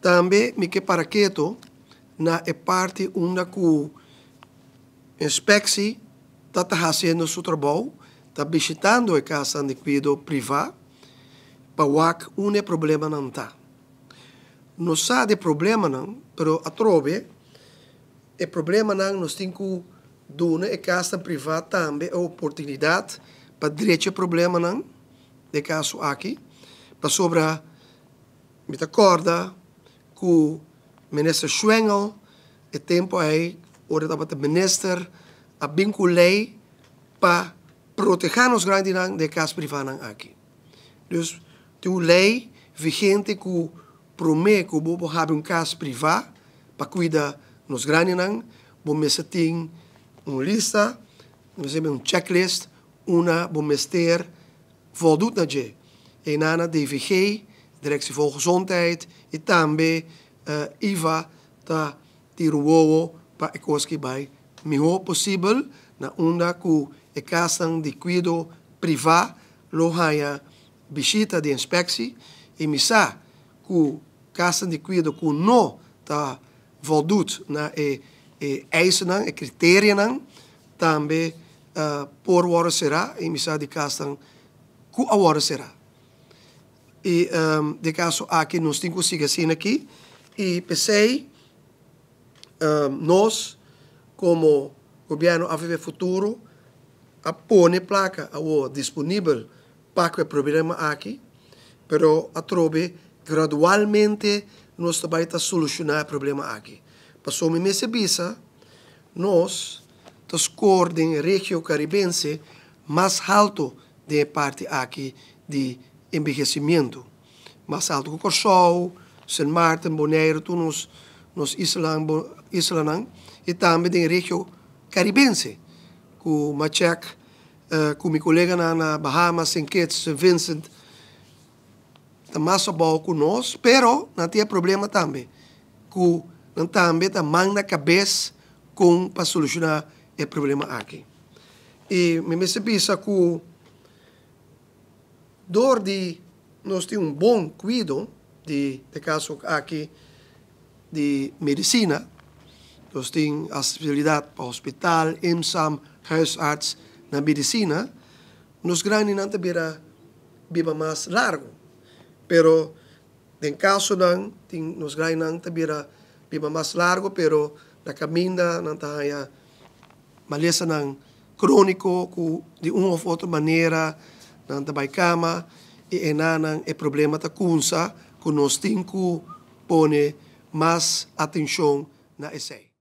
Tambe mi ke para ketu na e parti unda ku inspektie ta hasiendo su trabou, ta bishitando e kas di kuido privá pa wak unda e problemanan ta. Nos sa di problemanan, pero atrobe e problemanan nos tin ku duna e kas privá tambe e oportunidat pa drecha problemanan den kaso aki, pasobra mi ta kòrda ku minister Schwengle e tempu ei ora tabata minister a bin ku lei pa protehá nos grandinan den kas privánan aki. Dus tin un lei vigente ku promé ku bo habri un kas privá pa kuida nos grandinan, bo mester tin un lista, un checklist, unda bo mester voldoet na dje. I na DVG, Directie Volksgezondheid, i tambe IVA ta tira wowo pa e kos aki bai mihó posibel na unda ku e kas di kuido privá lo haña bishita di inspektie i mi sa ku kas di kuido ku no ta voldoet na e eisen, e kriterianan, tambe por wòrdu será i mi sa di kas ku a wòrdu será. I den kaso aki nos tin ku sigui asina aki i p'esei nos komo gobièrnu AVB Futuro a pone plaka awo disponibel pa e problema aki, pero atrobe gradualmente nos ta bai solushoná e problema aki. Pasobra mi mester bisa, nos ta score den region karibense mas haltu den parti aki di envehesimentu. Mas haltu ku Kòrsou, Sint Maarten, Bonaire, tur nos islanan, i tambe den region karibense, ku m'a check ku mi koleganan na Bahamas, St. Kitts, St. Vincent, ta mas abou ku nos, pero nan tin problema tambe, ku nan tambe ta man na kabes kon pa solushoná e problema aki. I mi mester bisa ku dor di nos tin un bon kuido di den kaso aki di medisina, nos tin asesibilidat pa hospital, IMSAM, huisarts na medisina, nos grandinan ta bira biba mas largu. Pero den kasonan tin nos grandinan ta bira biba mas largu, pero na kaminda nan ta haña malesanan króniko ku di un òf otro manera nan ta bai kama i einan e problema ta kuminsá ku nos tin ku pone mas atenshon na esei.